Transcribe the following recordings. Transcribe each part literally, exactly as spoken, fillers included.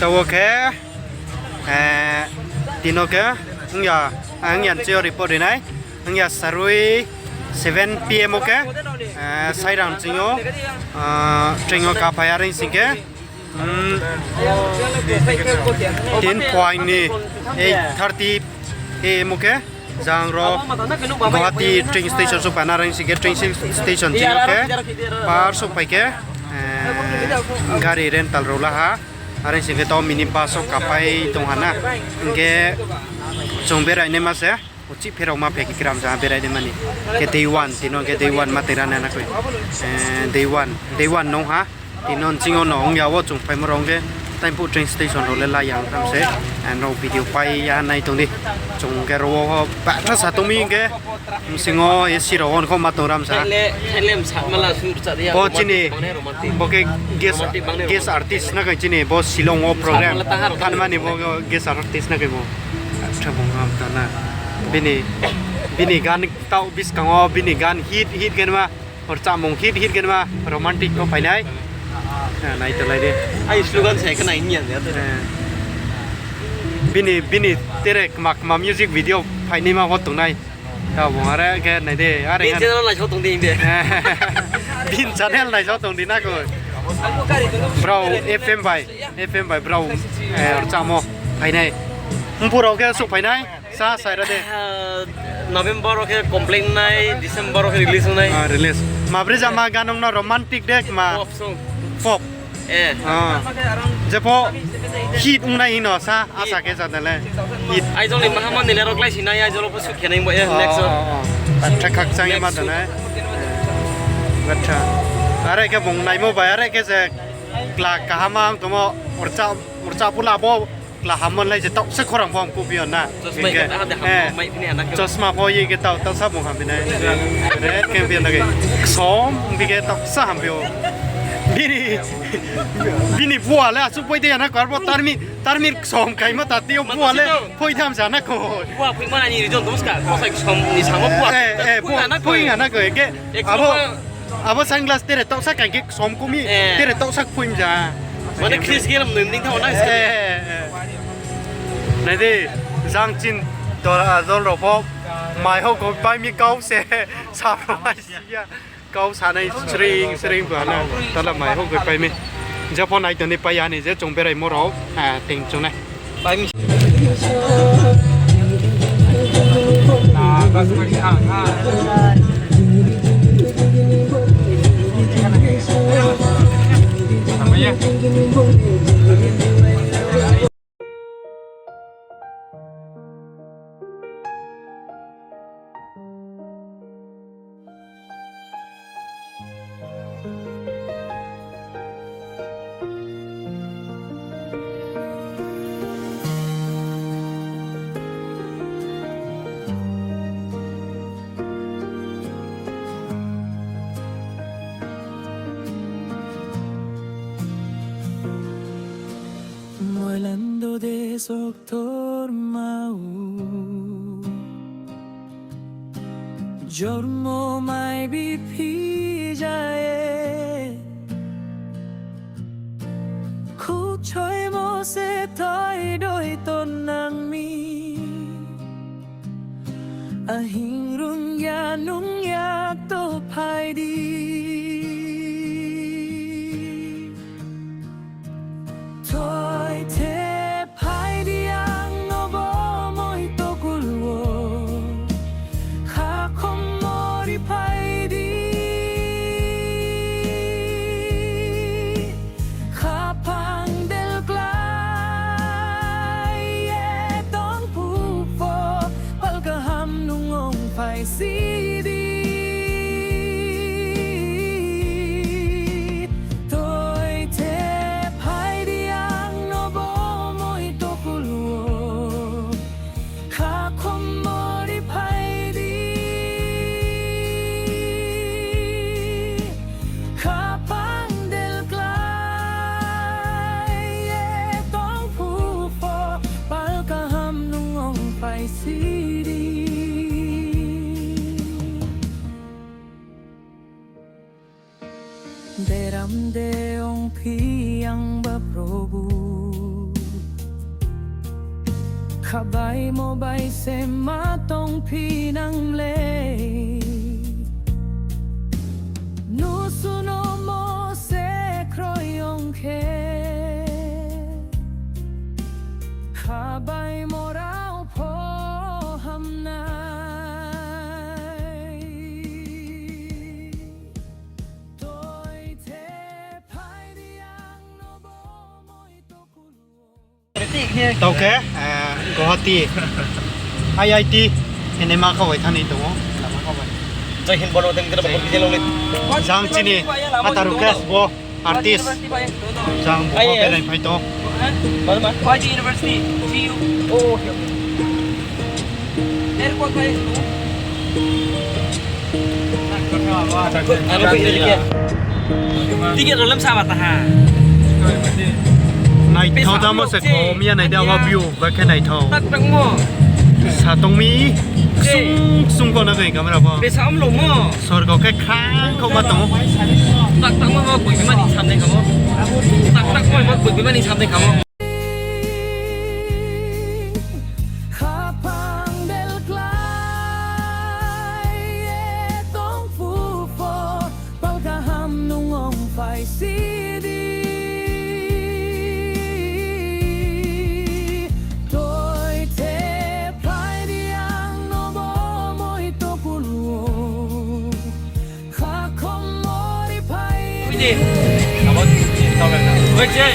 Taoh wo khe, eh, tini khe, ong ya, ong ya nching yo report ri nai, ong ya sarui seven P M wo khe, eh, Sairang nching yo, ah, train yo kaphai are sing khe, hmm, tin phuaing ni eight thirty A M wo khe, jang ro Guwahati train station souhphai na, are sing khe train station ching yo khe, par souhphai khe, eh, gari rental rao la ha. Are sing khe taoh mini bus wo kapai tong ha na. Hing khe chung berai naima se, uchih pherao ma phe khe kram ja berai naima ni. Khe day one, tini khe day one ma tei ra nai na koi. Eh, day one, day one nung ha. Tini nching yo no ong ya wo chung phaimo rao ong khe, taiphuh train station rao le la ya ong tham se. Eh, nrao video pai ya nai tong di. Chung khe ro wo batha sa tong mi hing khe, bsing yo A C rao on kho ma tong ram sa. Bo chini, bo khe guest, guest artist na khe chini, bo Shillong wo program thanngma ni bo guest artist na khe bo. Atha bung ham ta na. Bini, bini gan taoh buskang wo, bini gan hit, hit khe ma, rchahmung hit, hit khe ma, romantic pho phai nai. Nai tonglai di. Bini, bini tere kma kma music video phainaima pho tongnai. Taoh bung are khe nai di, are bini channel naisao tong di na koi. Brao F M bai, F M bai brao, eh, rchahmo phai nai. Mphu rao khe souhphai nai, sa sai ra de. November wo khe complete nai, December wo khe release ong nai. Ah, release. Mabri jama gan ong no romantic de kma? Pop. Jepho hit ong nai hing no sa, asa khe sa de le. Aizawl ni maha mani le aro klái si nai, Aizawl wo pho shoot khe nai bo ye next wo. Batha khakchang ye ma tongnai. Batha. Are khe bung naimo bai, are khe se kla kaham ang tongmo, rchah, rchah phu la bo kla hammo lai se taoh se khorang pho hamkuh phi yo na. Chosma pho ye khe taoh, taoh sa bung ham phi nai. Red khe phi yo na khe. Ksom phi khe taoh sa ham phi yo. Bini, bini bua le asuh poi de ya na koi, arbo tarmi, tarmi ksom kaimo ta tei yo bua le poi tham sa na koi. Poi ha na koi khe. Abo sunglass tere taohsa kai khe ksom kumi, tere taohsa kphoim ja. Nai di, jang chin dol, dol rao pho mai houh koi pai mi kau se, sa rao mai si ya. Kau sanai sring sring ba na, tala mai houh koi pai mi. Jepho nai tong di pai ya ni je chung beraimo rao, ting chung nai. Moilando de soktor mau. Jormo mai biphi ja ye. Khukchoimo se thoi doi tonnang mi. Ahingrung ya nung yak to phai di. Thoi the phai di ang no bo moi tokul wo. Khakhom mori phai di. Khaphang del klái ye tong phu pho, pal kaham nung ong phai si di. Thoi the phai di ang no bo moi tokul wo. Khakhom mori phai di. Khaphang del klái ye tong phu pho, pal kaham nung ong phai si di. Beram de ongphi ang ba Probhu. Khabaimo bai se ma tongphi nang le. Nusu no mo se kroi ong khe. Khabaimo rao pho ham nai. Toi the phai di ang no bo moi to kulu. Tau khe, eh, Guwahati I I T, N M A kau bai thani tong ou. Jai Hind, bono teng kira bakal bijai long le. Jang chini, Ataru Kes bo, artist. Jang bo, I A S. Belai phai tong. Hah? Mana, mana? Guwahati University, G U. Oh, okay, okay. Airport bai. Ano koi ni ke. Ticket no lam sa ba ta ha. Naithao tamo se kho, miya nai da wa view, ba khe naithao. Tak tak mo. Sa tong mi. Ksung, ksung kho na khe camera pho. Besa om lo mo. Sorgo khe khrang kho ma tong ou. Tak tak mo, mo koi bimani samnai kha mo. Tak tak mo, mo koi bimani samnai kha mo. Khaphang del klái ye tong phu pho, pal kaham nung ong phai si di. Toi the phai di ang no bo moi to kulu. Khakhom mori phai. Ui di. Abo tau le na. Ui, Jay.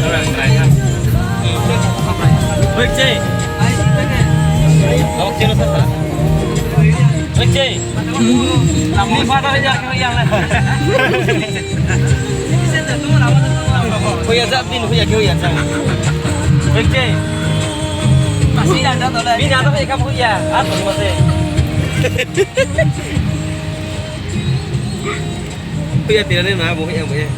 Tau le na, try na. Ui, Jay. Abo keno sa sa. Ui, Jay. Ni pa ta ya, ya le. Huya ja, bin huya, huya ja. Ui, Jay. Bin ada huya, apa ni masa? Huya tidak ni na, bo huya, bo huya.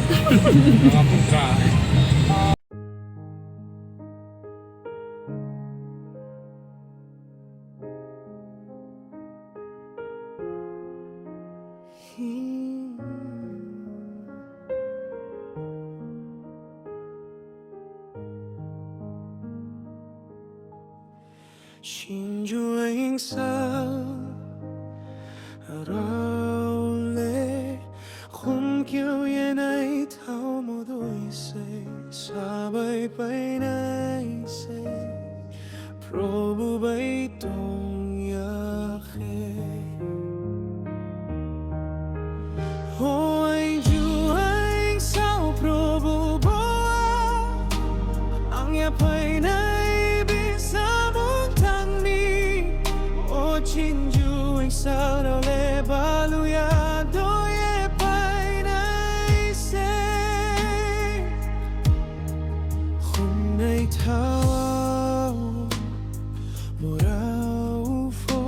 Chinjuaingsa rao le khumkeu ye naithao mo doi se, sabai painai se, Probhu bai tong ya khe. O Chinjuaingsa Probhu bo, ang yaphainai bini samung tang mi. O Chinjuaingsa rao le balu ya do ye phainai se. Khumnaithao, bo rao pho,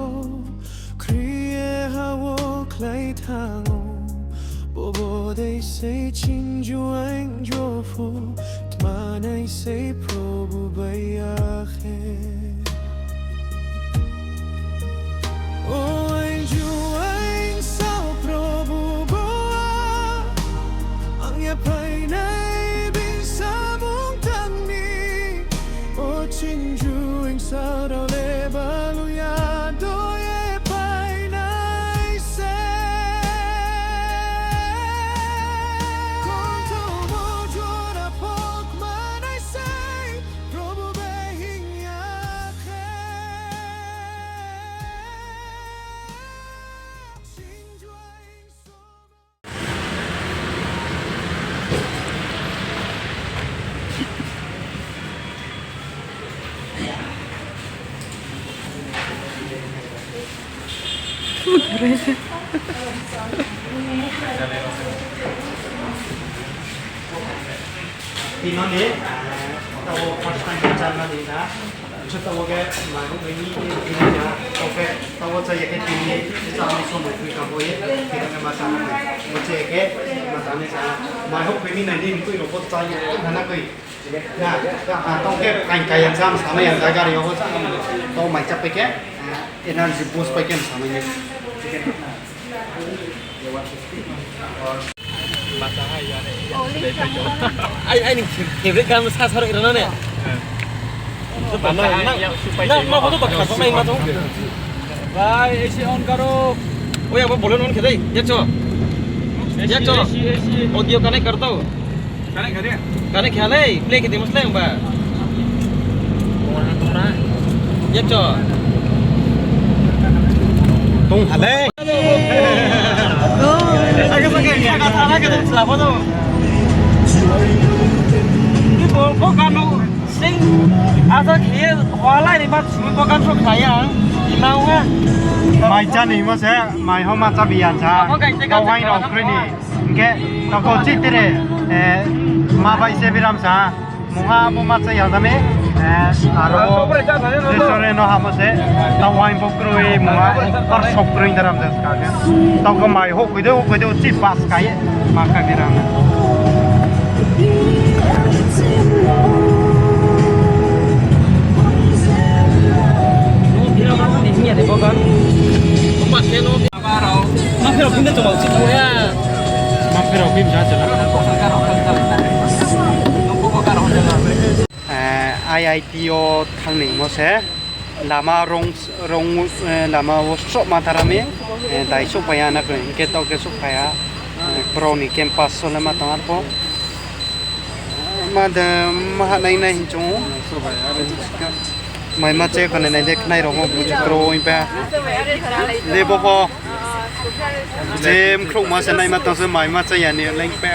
Khri ye ha wo khlai thanng ou, bo bodei se Chinjuaing jopho, tma nai se Probhu bai ya khe. O Chinjuaingsa Probhu bo, ang yaphainai bini samung tang mi. O Chinjuaingsa rao le balu ya do ye phainai se. Khonthou mo jora pho kmanai se, Probhu bai hing ya khe. Tini ni, eh, tao first time chá na di na. Chá tao khe, mai houh ni, ni, ni, ni, tao khe, tao chá ya khe tini, chá ni somoi thui ka bo ye, tini khe ma chá na khe. Bo chá ya khe, ma chá ni chá. Mai houh ni nai ni tui rao bo chá ya, na na khe. Ya, ya, ah, tao khe, kain kai yang chá, ma sa mai yang chá, gari yo bo chá. Tao mai chá pai khe, ah, energy boost pai khe ma sa mai ni. Ai, ai, ni favorite kan sa sa ro ira na ne. Nang, nang photo to khasok nai ma tong. Bhai, A C on karo. Oi, abo volume on khe dei. Yak cho. Yak cho. A C, A C, A C. Audio connect kar to. Connect khe dei. Connect khe lei. Play khe dei, mas lei ba. Yak cho. Tong ha lei. Ake sa ke kha ka tha na ke tong sla bo to. Ni bo bo kan no sing asa khe ye hwalai ni ma simi bo kan so kha ya. Ima ong ha. Mai chá ni mo se, mai ho ma chá bi ya sa. Abo kai te ka tau hai rao kroi ni. Hing khe toko chi tere, eh, ma bai se biram sa. Mungha abo ma chá ya dami, eh, aro restaurant no hamo se, tau wine bo kroi, mungha par sok kroi daram ja ska khe. Tau khe mai ho koi de, ho koi de, chi bas kai, ma ka biram. Ma phirao phim de chobao si tong ya. Ma phirao phim ja chela. Eh, I I T o thanng ni mo se lama rong, rong, eh, lama wo sroh ma tharami, eh, dai souhphai ya na khe, hing khe tau khe souhphai ya, eh, brao ni campus so le ma tong arpho. Ma de, ma ha nai nai hing chung. Mai ma che kho nai nai de khnai rao mo buju kroi pa. De bo pho. Je mkhrouhma se naima tong se mai ma chá ya ni leng pa.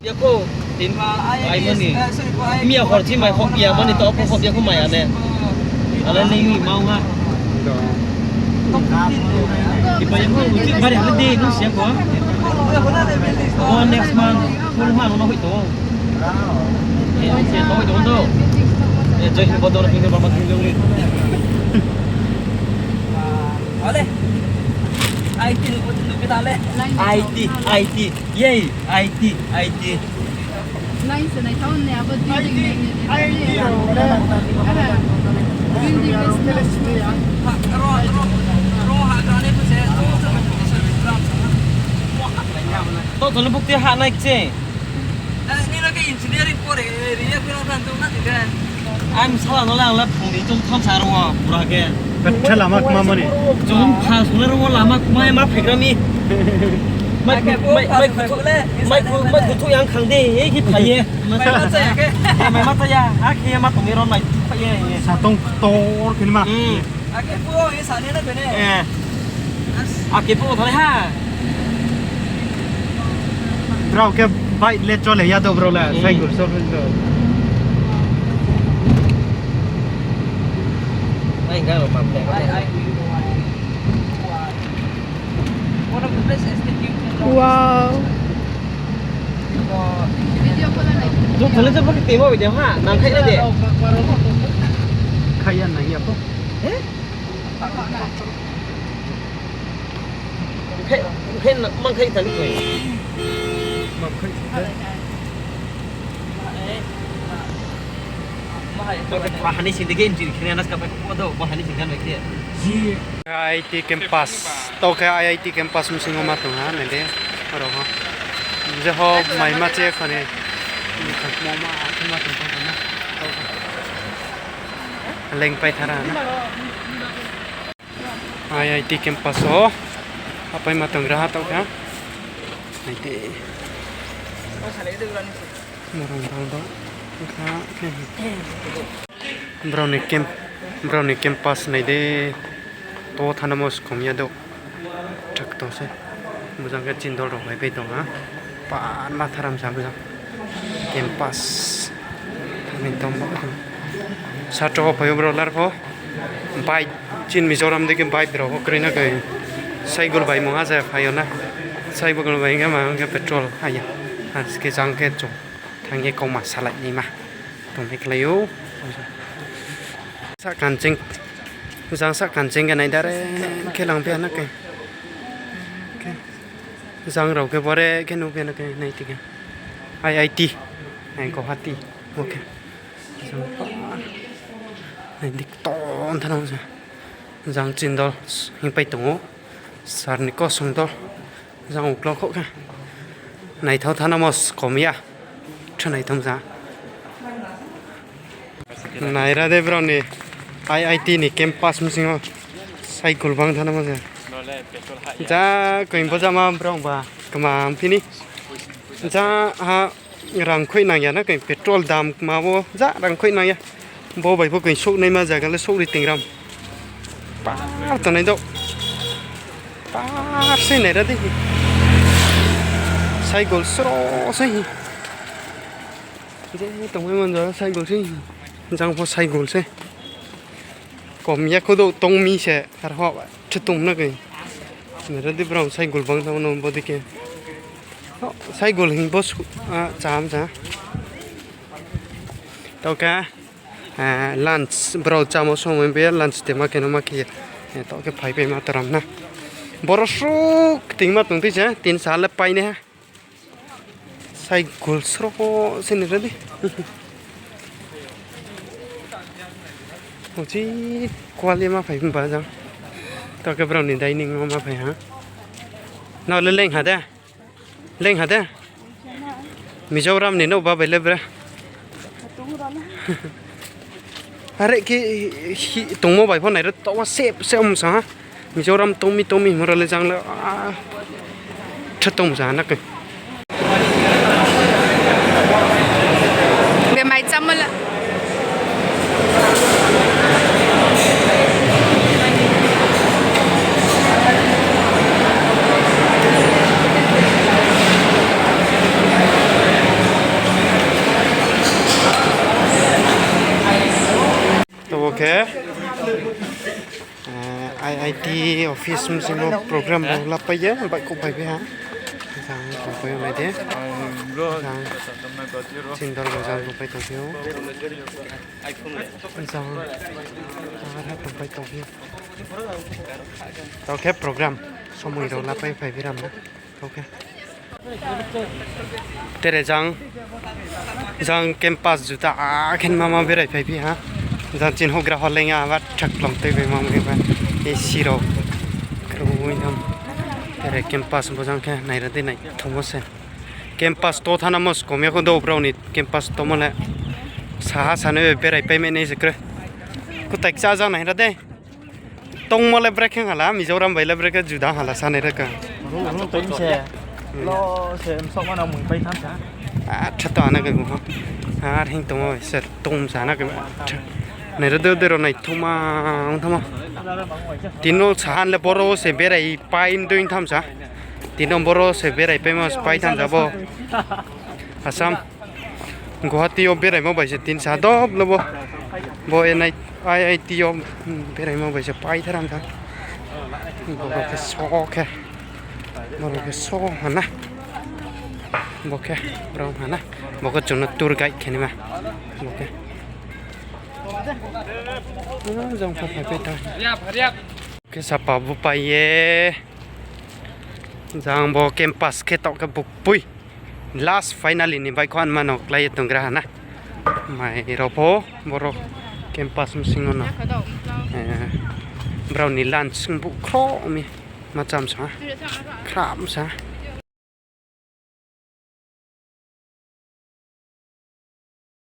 Ya kho, tin, ai mani. Miya hor chi mai hop ya mani to, hop ya kho mai ya ne. Ale ni mi mau ha. Ipa ya kho, uchi bari hale de, nung siya kho. Oh, next month, full month, no hoi to. Eh, siya to hoi to, to. Eh, jai hin bodol, hin bodol, hin bodol. Ole. I T, I T, I T. Yay, I T, I T. Line se nai thaoh ne abo di ding ne ne. Green ding ne. To, to, bukti ha nai kche. Ang sala no le ang le phung ni chung tham sa ro pura khe. Petra lama kma mani. Chung pha sung le ro lama kma ma phegra mi. Mai mai mai mai mai mai yang khang de, e ki phai ye. Mai ma cha ya. A khe ma tong ni ro nai phai ye. Satong ktor khe ni ma. Hmm. Ake phuh o ye sani na bene. Eh. Ake phuh o thale ha. Brao khe bike le chole ya do brao le, hmm, cycle so do. Ai, ga lo pap le. Ai, ai. One of the best estate view. Wow. Video ko la nai. Tu thale je bok timo video ha, nang khai de. Khai ya nang ya ko. Eh? Khe, khe na, mang khe tani koi. Mang khe. Ba hani sing de ke entry khe na ska ba ko do, ba hani sing kan ke. I I T campus. To khe I I T campus bsing o ma tong ha, nai de. Aro ho. Je ho mai ma che khani. Ni thang mo ma, ma tong tong na. Leng pai thara na. I I T campus o apai ma tong gra ha tau kha. Nai de. Morong bang do. Kha. Brao ni camp, brao ni campus nai de. To thana mo skom ya do. Thak tong se. Bujang khe chini dol rao bai bai tong ha. Par ma tharam sa bujang. Campus. Thangni tong ba. Satro phai o bro lar pho. Bike, chini Mizoram de khe bike rao pho kroi na khe. Cycle bai mungha se phai o na. Cycle bai hingkhe ma hingkhe petrol haya. Aske jang khe chung thang ye kauma salai naima. Tong khe khlai ou. Sa kanching. Jang sa kanching khe nai dare khe lang phi ya na khe. Jang rao khe bore khe nuh phi ya na khe nai ti khe. I I T. Nai Guwahati. Okay. Jang pa. Nai dik ton thana se. Jang chini dol hing pai tong ou. Sir ni kosong dol. Jang uklau khouh khe. Naithao thana mo skom ya. Naithom sa. Naira de brao ni I I T ni campus bsing yo cycle bang thanngmo se. Ja koi bo jama brao ba kma phi ni. Ja ha rang khoih nang ya na koi petrol dam kma wo ja rang khoih nang ya. Bo bai pho koi souhnaima zaga le souhri tingram. Par tongnai do. Par se naira di. Cycle sro se. Je tongmai man jora cycle se. Jang pho cycle se. Kom ya kho do tong mi se. Ar ho ba. Thutung na koi. Naira di brao cycle bang thanngmo no bo di khe. Cycle hing bo cham sa. Tao khe, lunch brao chámo somoi bo ye lunch tema khe no ma khe ye. Tao khe phaipaima toram na. Boro suk tingma tong tei se, tin sa le painaiha. Cycle sro se ni ra di. Uchih kual ye ma phai ba jang. Tao khe brao ni dining no ma phai ha. Nrao le leng ha de? Leng ha de? Mizoram ni nouh ba bai le bre. Are khe tongmo bai pho nai ro taoh wo se se msa ha. Mizoram tong mi tong mi hingmo ro le jang le, ah, the tong msa ha na khe. Be mai chámo le. Tabo khe, I I T office bsing yo program rao lapai ye, baihkhouh phai phi ha. Jang tongpai nai de. Jang chindor bo jang tongpai tongphi ou. Jang ar ha tongpai tongphi ou. Tao khe program somoi rao lapai phai phi ram na. Tao khe. Tere jang, jang campus juta khe mama berai phai phi ha. Jang chini houhgra ho leng ya ba thak klom tei bai mama ba. Ac rao. Kroi nam. Tere campus bo jang khe naira di naithomo se. Campus to thanngmo se kom ya kho do brao ni campus tomo le. Saha sanai berai pai mai nai se kroi. Kutai kchajak nai ra de. Tongmo le brekhe hala, Mizoram bai le brekhe juda hala sanai ra khe. Tong se, lo se msokma no mui pai tham sa. Atha to ana khe bung ho. Ar hing tongmo bai se tong sa na khe. Nai ra de, de rao naithouma ong thanngmo. Tini no sahan le boro se berai pai doi tham sa. Tini no boro se berai paimo se pai tham sa bo. Assam. Guwahati yo beraimo bai se tini sa dob le bo. Bo I I T yo beraimo bai se paitharam sa. Bo khe so khe. Bo khe so ha na. Bo khe brao ha na. Bo khe chung no tour guide khe naima. Bo khe. Jang pho phai pai ta. Khe sapa bu pai ye. Jang bo campus khe taoh khe bukpoi. Last finally ni baihkhouh anma no klái ye tonggra ha na. Mai rao pho boro campus bsing yo no. Brao ni lunch bukkhro mi ma cham sa. Khram sa.